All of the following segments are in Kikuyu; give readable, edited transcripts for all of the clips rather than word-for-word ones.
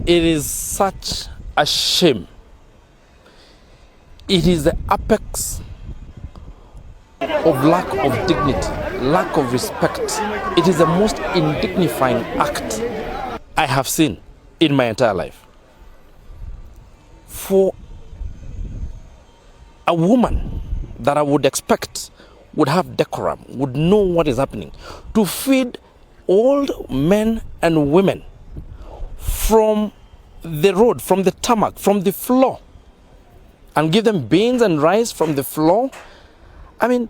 It is such a shame. It is the apex of lack of dignity, lack of respect. It is the most indignifying act I have seen in my entire life. For a woman that I would expect would have decorum, would know what is happening, to feed old men and women from the road, from the tarmac, from the floor, and give them beans and rice from the floor. I mean,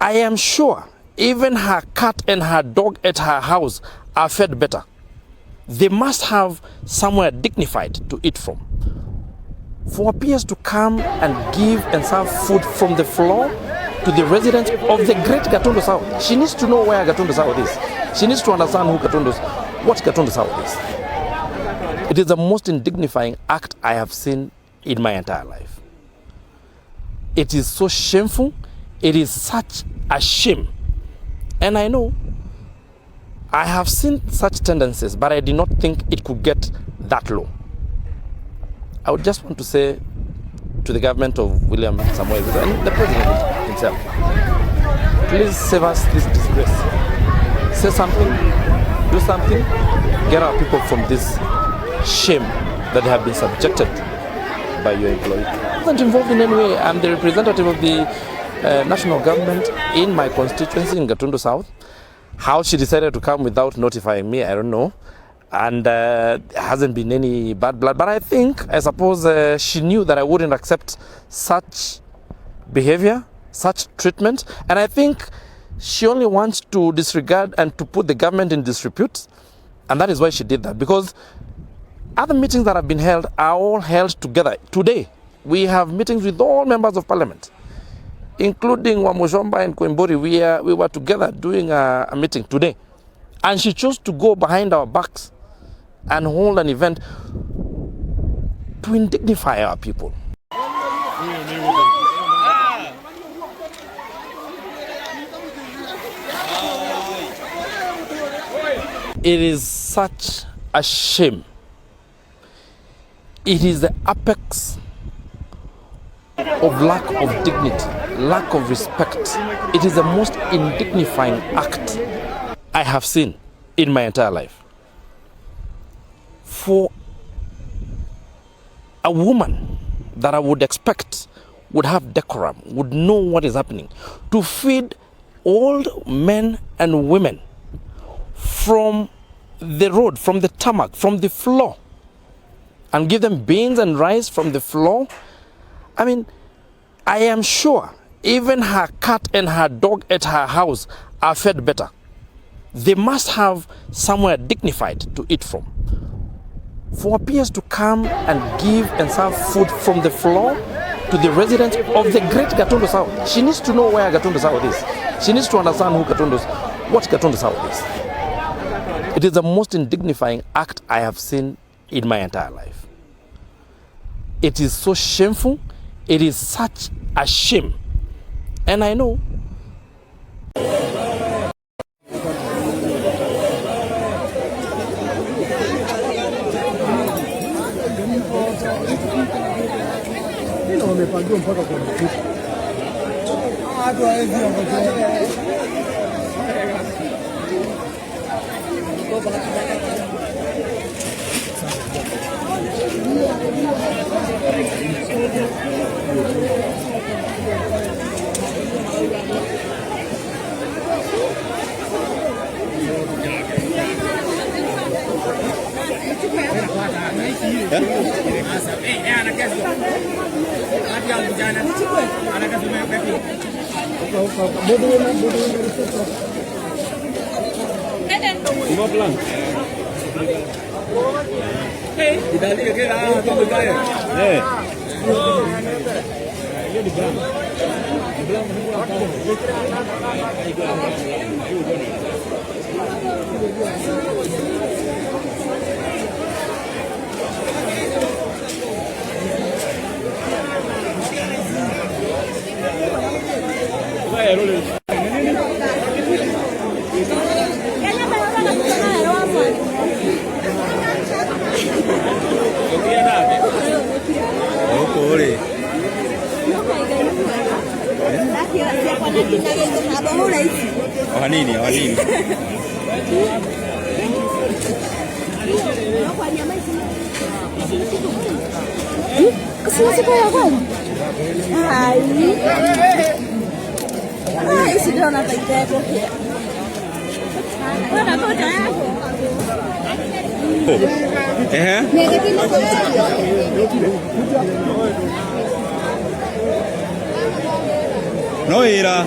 I am sure even her cat and her dog at her house are fed better. They must have somewhere dignified to eat from. For PS to come and give and serve food from the floor to the residents of the great Gatundu South, she needs to know where Gatundu South is. She needs to understand what Gatundu South is. It is the most indignifying act I have seen in my entire life. It is so shameful. It is such a shame. And I know I have seen such tendencies, but I did not think it could get that low. I would just want to say to the government of William Samoei Ruto and the president himself, please save us this disgrace. Say something, do something, get our people from this shame that they have been subjected to by your employee. I wasn't involved in any way. I'm the representative of the national government in my constituency in Gatundu South. How she decided to come without notifying me, I don't know. And there hasn't been any bad blood. But I suppose she knew that I wouldn't accept such behavior, such treatment. And I think she only wants to disregard and to put the government in disrepute. And that is why she did that. Because other meetings that have been held are all held together. Today, we have meetings with all members of parliament, including Wamuchomba and Koimburi. We were together doing a meeting today. And she chose to go behind our backs and hold an event to indignify our people. It is such a shame. It is the apex of lack of dignity, lack of respect. It is the most indignifying act I have seen in my entire life. For a woman that I would expect would have decorum, would know what is happening, to feed old men and women from the road, from the tarmac, from the floor, and give them beans and rice from the floor. I mean, I am sure even her cat and her dog at her house are fed better. They must have somewhere dignified to eat from. For PS to come and give and serve food from the floor to the residents of the great Gatundu South, she needs to know where Gatundu South is. She needs to understand what Gatundu South is. It is the most indignifying act I have seen in my entire life. It is so shameful. It is such a shame. And I know Wamepangiwa mpaka kwa mfuko. Watu hawezi O hanini, o hanini. Ehe. No wira.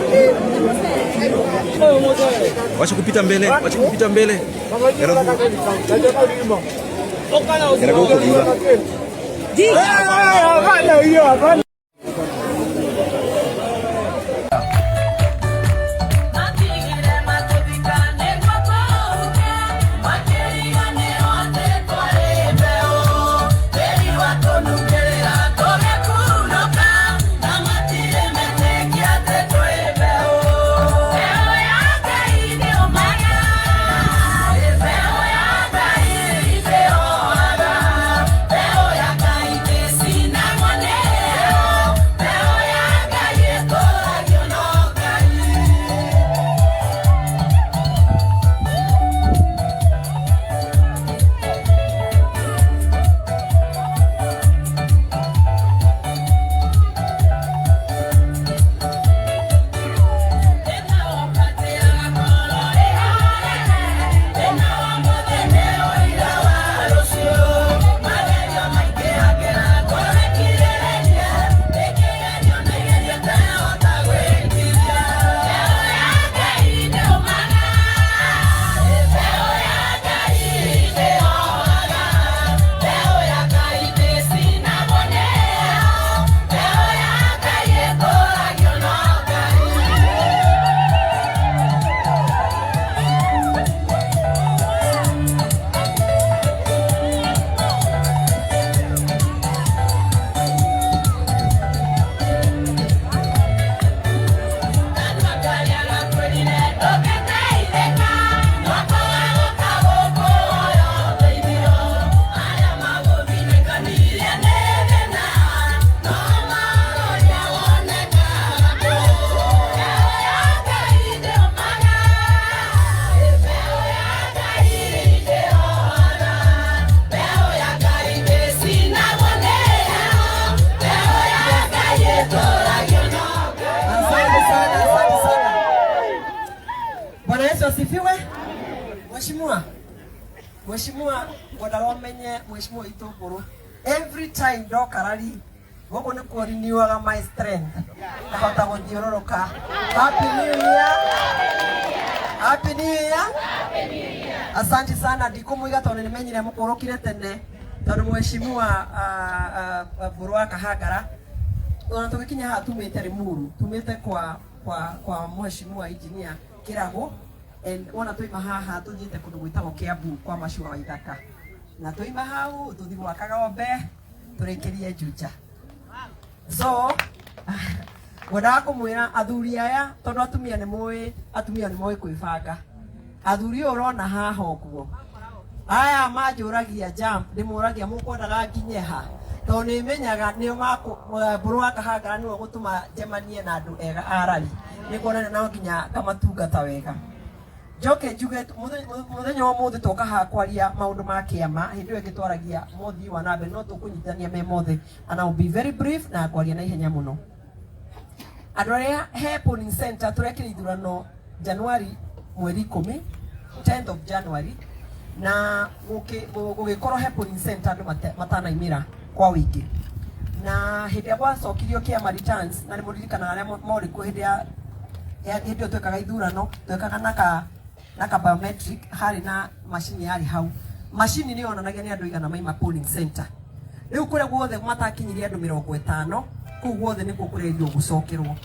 Wacha kupita mbele, wacha kupita mbele. Era huko thutha. Asante sana, asante sana. Bwana Yesu asifiwe. Mheshimiwa, Mheshimiwa ngwendaga ũmenye Mheshimiwa Itũngũrũ every time ndoka rari gũkũ nĩ kuo my strength ngahota gũthiũrũrũka. Happy New Year. Happy New Year. Asante sana ndikũmũiga tondũ nĩmenyire mũkũrũkire tene tondũ Mheshimiwa Mbũrũ wa Kahangara ona tũgĩkinya haha tumĩte Limuru tumĩte kwa Mheshimiwa Engineer Kĩrago and wona twaima haha tuthiĩte kũndũ gwĩtagwo Kiambu kwa Macua wa Ithaka na twaima hau tũthiĩ gwa Kagombe tũrĩkĩrie Juja. So ngwendaga kũmwĩra athuri aya tondũ atumia nĩ mũĩ, atumia nĩ moĩ kwĩbanga. Athuri ũyũ ũrona haha ũguo aya manjũragia jump ndĩmũragia mũkwendaga nginye ha tondũ nĩ menyaga nĩo Mbũrũ wa Kahangara nĩwe gũtũma njemanie na andũ ega a rari nĩ kuonania no nginya ngamatungata wega. Njoke njuge muthenya wa mũthĩ twoka haha kwaria maũndũ ma kĩama hĩndĩ ĩyo ĩngĩ twaragia mothii wa na mbere no tũkũnyitithania me mothe and I will be very brief na kwaria na ihenya mũno. Andũ arĩa he polling center tũrekire ithurano January mweri 10, 10th of January, na gũgĩkorwo he polling center andũ matanaimĩra kwa wĩingĩ na hĩndĩ ĩrĩa gwacokirio kĩama returns na nĩ mũririkanaga arĩa morĩ kuo hĩndĩ ya hĩndĩ ĩyo twekaga ithurano twekaga na ka biometric harĩ na macini yarĩ hau macini nĩ yonanagia nĩ andũ igana maima polling center rĩu kũrĩa guothe matakinyirie andũ 50 kũu guothe nĩkuo kũrerirwo gũcokerwo.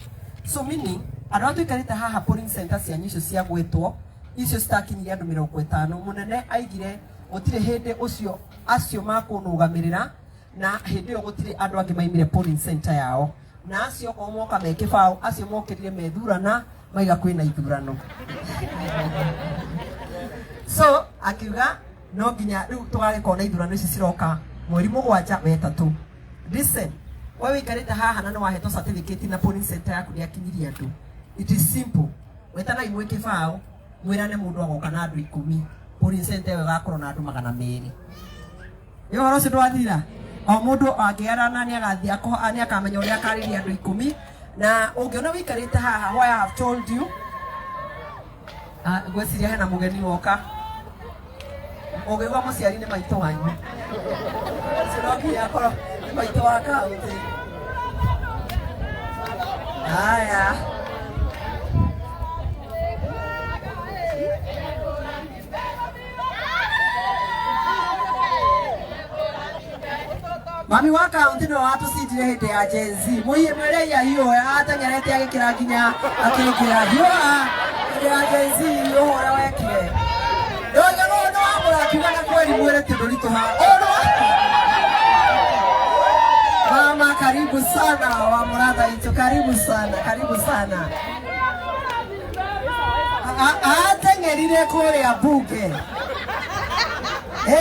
So meaning andũ arĩa tũikarĩte haha polling center cianyu icio cia gwĩtwo icio citakinyirie andũ 50 mũnene aigire gũtirĩ hĩndĩ ũcio acio makũnũgamĩrĩra na hĩndĩ ĩyo gũtirĩ andũ angĩ maimire polling center yao na acio okorwo moka me kĩbaũ acio mokĩrire methurana maiga kwĩna ithurano. So akiuga no nginya rĩu tũgagĩkorwo na ithurano ici ciroka mweri 7 3. Listen, we wĩikarĩte haha na nĩ wahetwo certificate na polling center yaku nĩ akinyirie andũ It is simple. Wetanai mwĩ kĩbaũ, mwĩrane mũndũ agoka na andũ 10, polling center ĩyo ĩgakorwo na andũ 200. Ĩ ũhoro ũcio ndwathira? O mũndũ angĩarana nĩ agathiĩ nĩ akamenya ũrĩa akarĩria andũ 10. Na ũngĩona wĩikarĩte haha, why I have told you, ngwĩciria hena mũgeni woka. Ũngĩigua mũciari nĩ maitũ wanyu, ũcio no nginya akorwo nĩ maitũ wa kaũntĩ. Haya. Mami wa kaunti no watũcindire hĩndĩ ya Gen Z. Mũiye mwĩre iya hiũa ateng'erete agĩkĩra nginya akĩkĩra hiũa hĩndĩ ya Gen Z ũhoro ũrĩa wekire. Ndoiga no no wamũra akiuga na kweri mwĩre ti ndũritũha. Mama, karibu sana wa Muratha itu, karibu sana, karibu sana. Ateng'erire kũrĩa bunge.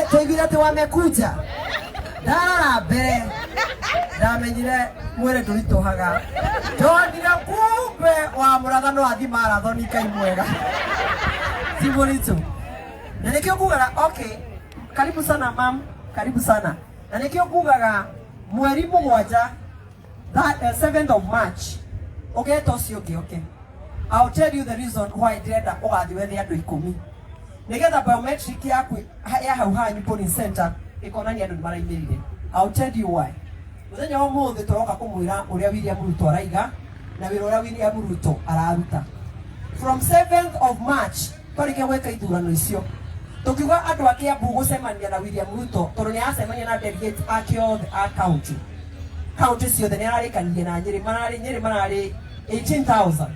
Tũiguire atĩ wamekuja. Ndarora mbere ndamenyire mwĩrĩ ndũritũhaga. Ndonire kumbe wa Muratha no athi marathoni kai mwega. Si mũritũ. Na nĩkĩo ngugaga, okay, karibu sana mam, karibu sana. Na nĩkĩo ngugaga mweri 7, that 7th of March, ũgeta ũcio ũngĩ oke. I'll tell you the reason why ndĩrenda ũgathiĩ wethe andũ 10. Nĩgetha biometric yaku ya hau hanyu polling center ĩkonania andũ nĩ maraimĩrire. I'll tell you why. Mũthenya wa ũmũthĩ tũroka kũmwĩra ũrĩa William Ruto araiga na wĩra ũrĩa William Ruto araruta. From 7th of March twarĩkia gwĩka ithurano icio, tũkiuga andũ a Kiambu gũcemania na William Ruto tondũ nĩ aracemania na delegate ake othe a county. County ciothe nĩ ararĩkanirie na Nyĩrĩ, mararĩ Nyĩrĩ mararĩ 18,000.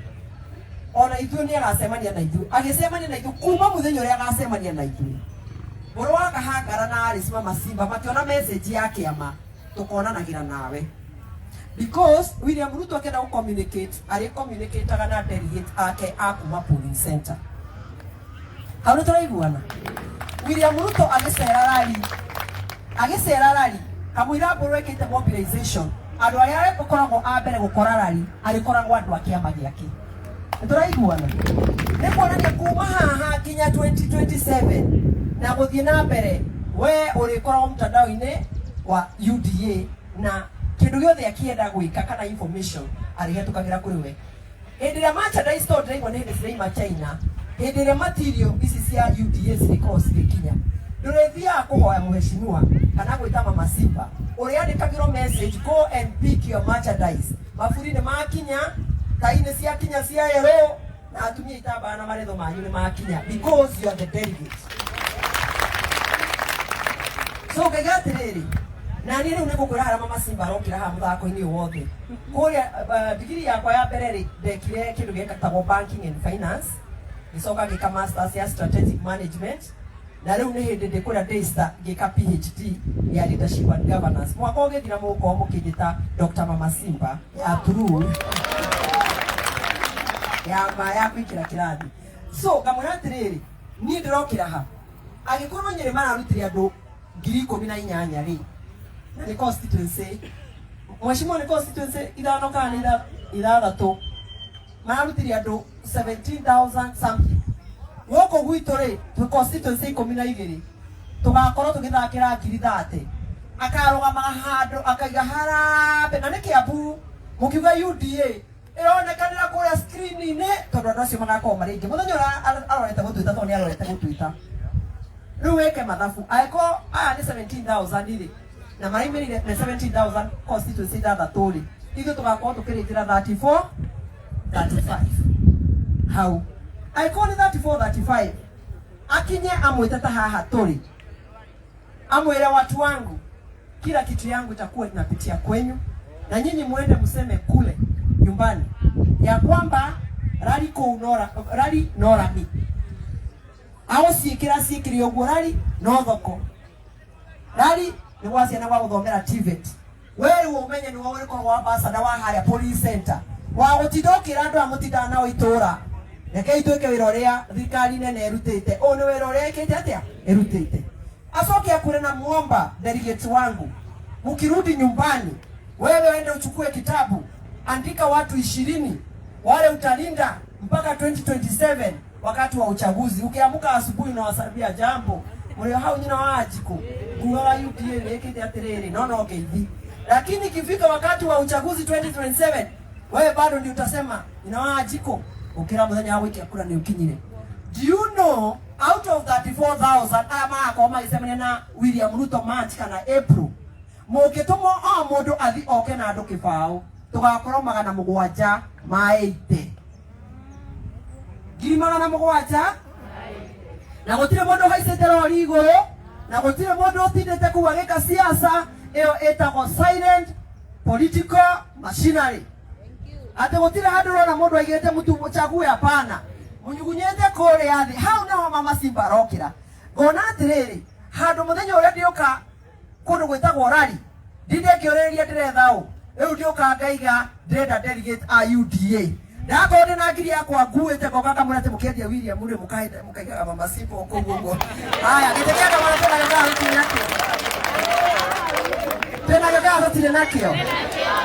Ona ithuĩ nĩ agacemania na ithuĩ. Agĩcemania na ithuĩ kuma mũthenya ũrĩa agacemania na ithuĩ. Mũrũ wa Kahangara na Alice Mama Simba makĩona message ya kĩama tũkonanagĩra nawe. Because William Ruto akĩenda gũ communicate, arĩ communicataga na delegate ake a kuma polling center. Hau nĩ tũraiguana? William Ruto agĩcera rally, agĩcera rally, kamũira mbũrũ ĩkĩte mobilization, andũ arĩa makoragwo a mbere gũkora rally, arĩkoragwo andũ a kĩama gĩake. Nĩ tũraiguana? Nĩ kuonania kuma haha nginya 2027 na gũthiĩ na mbere, we ũrĩkoragwo mtandao-inĩ wa UDA na kĩndũ gĩothe akĩenda gwĩka kana information arĩhetũkagĩra kũrĩ we. Hĩndĩ ĩrĩa merchandise store ndĩraigua nĩ hĩndĩ ciraima China, hĩndĩ ĩrĩa material ici cia UDA cirĩkorwo cigĩkinya, ndũrĩthiaga kũhoya mheshimiwa kana gwĩta Mama Simba, ũrĩandĩkagĩrwo message, go and pick your merchandise. Maburi nĩ makinya, tai nĩ ciakinya cia yellow, na atumia itambaya na maretho manyu nĩ makinya because you are the delegate. So ngaiga atĩrĩrĩ, na niĩ rĩu nĩ ngũkwĩra harĩa Mama Simba arokĩra haha mũthako-inĩ ũyũ wothe. Kũrĩa digiri yakwa ya mbere rĩ, ndekire kĩndũ gĩtagwo banking and finance, ngĩcoka ngĩka masters ya strategic management, na rĩu nĩ hĩndĩ ndĩ kũrĩa Daystar ngĩka PhD ya leadership and governance. Mwaka ũgĩthira mũgũkorwo mũkĩnjĩta Dr. Mama Simba ya true ya ma ya kũingĩra kĩrathi. So ngamwĩra atĩrĩrĩ, niĩ ndĩrokĩra ha angĩkorwo Nyĩrĩ mararutire andũ 18,000 rĩ, na nĩ constituency, mheshimiwa, nĩ constituency 5 kana nĩ 6, mararutire andũ 17,000 something. Gũkũ gwitũ rĩ, twĩ constituency 12, tũgakorwo tũgĩthakĩra 30,000. Akarũgamaga handũ akaiga harambee, na nĩ Kiambu mũkiuga UDA ĩronekanĩra kũrĩa screen-inĩ, tondũ andũ acio magakorwo marĩ aingĩ mũthenya ũrĩa arorete gũtwĩta, tondũ nĩ arorete gũtwĩta. Rĩu wĩke mathabu, angĩkorwo aya nĩ 17,000 rĩ, na maraimĩrire nĩ 17,000 constituency 6 rĩ, ithuĩ tũgakorwo tũkĩrĩtĩra 34 35 hau. Angĩkorwo nĩ 34 35, akinye amwĩte ta haha tũrĩ, amwĩre watu wangu, kila kitu yangu itakuwa inapitia kwenyu, na nyinyi muende mseme kule nyumbani ya kwamba rally kũu nora, rally no rami agũciĩkĩra ciĩkĩre ũguo, rally no thoko, rally nĩ gwa ciana gwa gũthomera TVET. We rĩu ũmenye nĩwe ũrĩkoragwo ambassador wa harĩa police center wa gũtinda ũkĩra andũ aya mũtindaga nao itũra, rekei twĩke wĩra ũrĩa thirikari nene ĩrutĩte. Ũyũ nĩ wĩra ũrĩa ĩkĩte atĩa ĩrutĩte. Acoke akure na muomba delegate wangu, mkirudi nyumbani, wewe ende uchukue kitabu, andika watu 20. Wale utalinda mpaka 2027 wakati wa uchaguzi. Ukiamka asubuhi unawasalimia jambo, mlio hau nyina wajiko kugaga UDA wekite atiriri no no ngeithi, lakini ikifika wakati wa uchaguzi 2027 wewe bado ndio utasema nyina wajiko ukira muthenya wa gwikia kura ni ukinyire. Do you know out of 34,000 aya magakorwo magĩcemania na William Ruto March kana April, mũngĩtũmwo o mũndũ athi oke na andũ kĩbaũ, tũgakorwo 780, 700,000, na gũtirĩ mũndũ ũhaicĩte rori igũrũ, na gũtirĩ mũndũ ũtindĩte kũu agĩka siasa. Ĩyo ĩtagwo silent political machinery, atĩ gũtirĩ handũ ũrona mũndũ aigĩte mũtu chague, hapana, mũnyugunyĩte kũrĩa thĩ. Hau naho Mama Simba arokĩra, ngona atĩrĩrĩ, handũ mũthenya ũrĩa ndĩũka kũndũ gwĩtagwo rari, ndinde ngĩũrĩrĩria ndĩretha ũ rĩu, ndĩũka ngaiga ndĩrenda delegate a UDA, ndakorwo ndĩ na ngiri yakwa nguĩte, ngoka ngamwĩra atĩ mũkĩendia William rĩ, mũkaigaga Mama Simba o kũu ũguo. Haya, gĩtĩ kĩa gavana twĩnakĩo kana tũtirĩ nakĩo? Twĩnakĩo kana tũtirĩ nakĩo?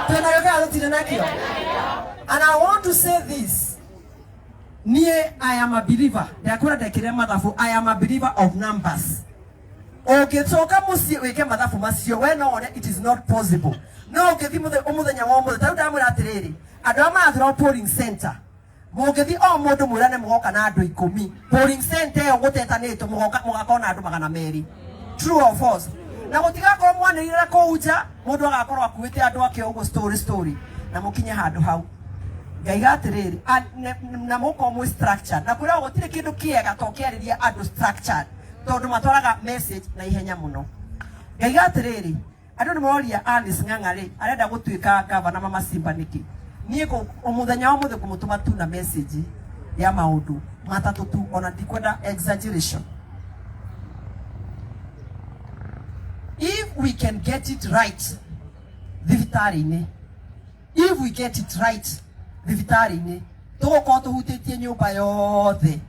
Twĩnakĩo kana tũtirĩ nakĩo? And I want to say this, niĩ I am a believer, ndakwĩra ndekĩre mathabu, I am a believer of numbers. Ũngĩcoka mũciĩ wĩke mathabu macio, we no wone it is not possible. No ũngĩthiĩ mũthenya wa ũmũthĩ, tarĩu ndamwĩra atĩrĩrĩ, andũ arĩa marathura polling center, mũngĩthiĩ o mũndũ mwĩrane mũgoka na andũ 10 polling center ĩyo gũtetanĩtwo, mũgoka mũgakorwo na andũ 200. True or false? Na gũtigakorwo mwanĩrĩre kũu nja, mũndũ agakorwo akuĩte andũ ake ũguo, story story, na mũkinye handũ hau. Ngaiga atĩrĩrĩ, na mũkorwo mwĩ structured, na kwĩragwo gũtirĩ kĩndũ kĩega to kĩarĩria andũ structured, tondũ matwaraga message na ihenya mũno. Ngaiga atĩrĩrĩ, andũ nĩ moria Alice Ng'ang'a rĩ arenda gũtuĩka gavana Mama Simba nĩkĩ. Niĩ mũthenya wa mũthĩ ngũmũtũma tu na message ya maũndũ matatũ tu, ona ndikwenda exaggeration. If we can get it right thibitarĩ-inĩ, if we get it right thibitarĩ-inĩ, tũgũkorwo tũhutĩtie nyũmba yothe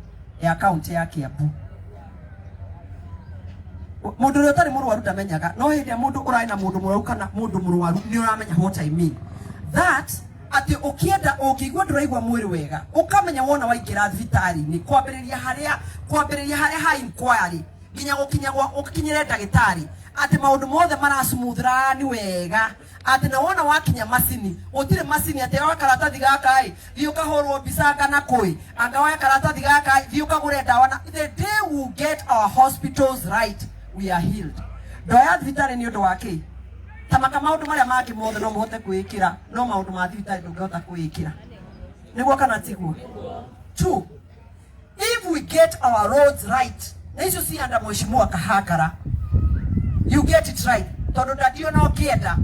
ya kaunti ya Kiambu. Mũndũ ũrĩa ũtarĩ mũrwaru ndamenyaga, no hĩndĩ ĩrĩa mũndũ ũrarĩ na mũndũ mũrwaru kana mũndũ mũrwaru, nĩ ũramenya what I mean, that atĩ ũkĩenda ũngĩigua ndũraigua mwĩrĩ wega, ũkamenya wona waingĩra thibitarĩ-inĩ, kwambĩrĩria harĩa ha inquiry nginya gũkinya gwa ũkinyĩre ndagĩtarĩ, atĩ maũndũ mothe maracumuthirani wega, atĩ na wona wakinya macini, gũtirĩ macini atĩ oya karatathi gaka ĩ, thiĩ ũkahũrwo mbica kana kũĩ, anga oya karatathi gaka ĩ, thiĩ ũkagũre ndawa. Na the day we get our hospitals right, we are healed. Ndoya thibitarĩ nĩ ũndũ wa kĩ tamaka maũndũ marĩa mangĩ mothe no mũhote kwĩĩkĩra, no maũndũ ma thibitarĩ ndũngĩhota kwĩĩkĩra. Nĩguo kana tiguo? Two, if we get our roads right, na icio cianda mheshimiwa Kahangara, you get it right, tondu ndadio no kienda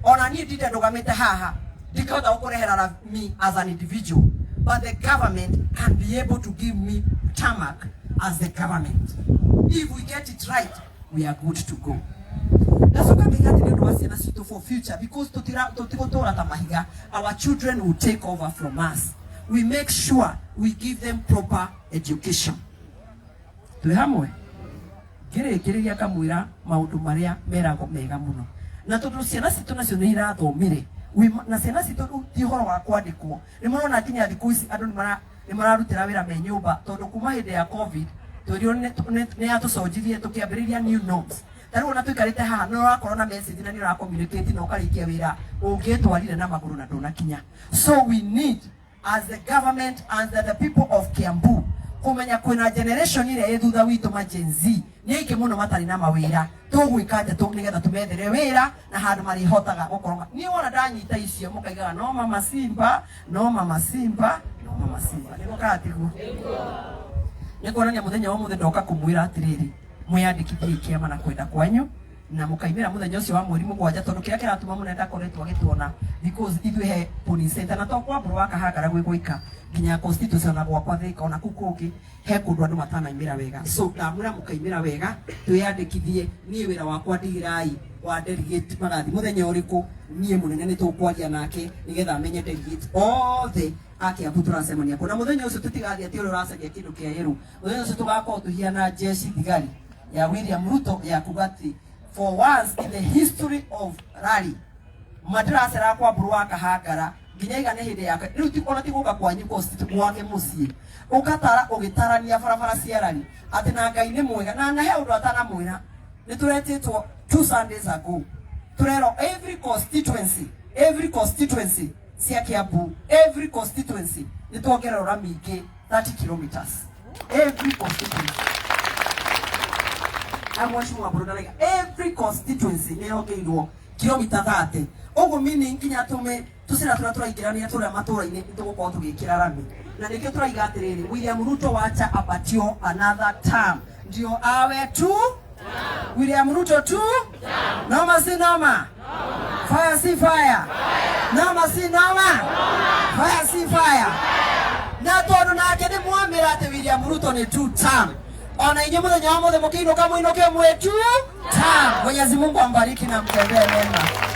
ona niĩ ndinde ndũgamĩte haha, ndingĩhota gũkũrehera me as an individual, but the government can be able to give me tarmac as the government. If we get it right, we are good to go. Ndacoka ngĩiga atĩ nĩ ũndũ wa ciana citũ for future, because tũtigũtũra ta mahiga, our children will take over from us. We make sure we give them proper education. Twĩ hamwe? Ngĩrĩkĩrĩria ngamwĩra maũndũ marĩa meragwo mega mũno, na tondũ ciana citũ nacio nĩ irathomire, na ciana citũ rĩu ti ũhoro wa kwandĩkwo, nĩ mũrona nginya thikũ ici andũ nĩ mararutĩra wĩra me nyũmba, tondũ kuma hĩndĩ ya COVID twĩrirwo nĩ yatũconjirie, tũkĩambĩrĩria new norms. Ta rĩu ona tũikarĩte haha, nĩ ũrakorwo na message na nĩ ũra communicate na ũkarĩkia wĩra ũngĩtwarire na magũrũ na ndũnakinya. So we need, as the government and the people of Kiambu, kumenya kwĩna generation ĩrĩa ĩ thutha witũ, ma Gen Z nĩ aingĩ mũno matarĩ na mawĩra. Tũgwĩka atĩa nĩgetha tũmethere wĩra na handũ marĩhotaga gũkorwo niĩ wona ndanyita icio, mũkaigaga no Mama Simba, no Mama Simba, no Mama Simba. Nĩguo kana tiguo? Nĩ kuonania mũthenya wa ũmũthĩ ndoka kũmwĩra atĩrĩrĩ, mwĩyandĩkithie kĩama na kwenda kwanyu, na mũkaimĩra mũthenya ũcio wa mweri 7, tondũ kĩrĩa kĩratũma mũnene ndakoretwo agĩtuona, because ithuĩ he polling center, na to kwa Mbũrũ wa Kahangara gwĩ gũika nginya constituency, ona gwakwa Thĩka, ona kũu kũngĩ he kũndũ andũ matanaimĩra wega. So ndamwĩra mũkaimĩra wega, twĩyandĩkithie. Niĩ wĩra wakwa ndigĩrai wa delegate magathi mũthenya ũrĩkũ, niĩ mũnene nĩ tũkwaria nake nĩgetha amenye delegate othe a Kiambu tũracemania kũ. Na mũthenya ũcio tũtigathiĩ atĩ ũrĩa ũracaria kĩndũ kĩa yerũ. Mũthenya ũcio tũgakorwo tũhiana jeshi thigari ya William Ruto, ya kuga atĩ for once in the history of rally matiracera kwa Mbũrũ wa Kahangara. Nginya igane hĩndĩ yake rĩu ti ona ti gũka kwanyu coast gwake mũciĩ ũgatara ũgĩtarania barabara cia rari atĩ na Ngai nĩ mwega na na he ũndũ atanamwĩra. Nĩ tũretĩtwo 2 Sundays ago, tũrerwo every constituency cia Kiambu, every constituency nĩ tuongererwo rami ingĩ 30 kilometers, every constituency. Na mheshimiwa Mbũrũ ndaraiga every constituency nĩ yongeirwo kilomita 30. Ũguo meaning nginya tũme tũcĩra tũrĩa tũraingĩrania tũrĩa matũra-inĩ nĩ tũgũkorwo tũgĩkĩra rami. Na nĩkĩo tũraiga atĩrĩrĩ, William Ruto wacha apatio another term ndio awe tu William Ruto tu. Noma si noma? Fire si fire? Noma si noma? Fire si fire? Na tondu nake nĩ mwamĩra atĩ William Ruto nĩ two term, ona inyuĩ mũthenya wa mũthĩ mũkĩinũka mũinũke mwĩ two term. Mwenyezi Mungu ambariki na mtendee mema.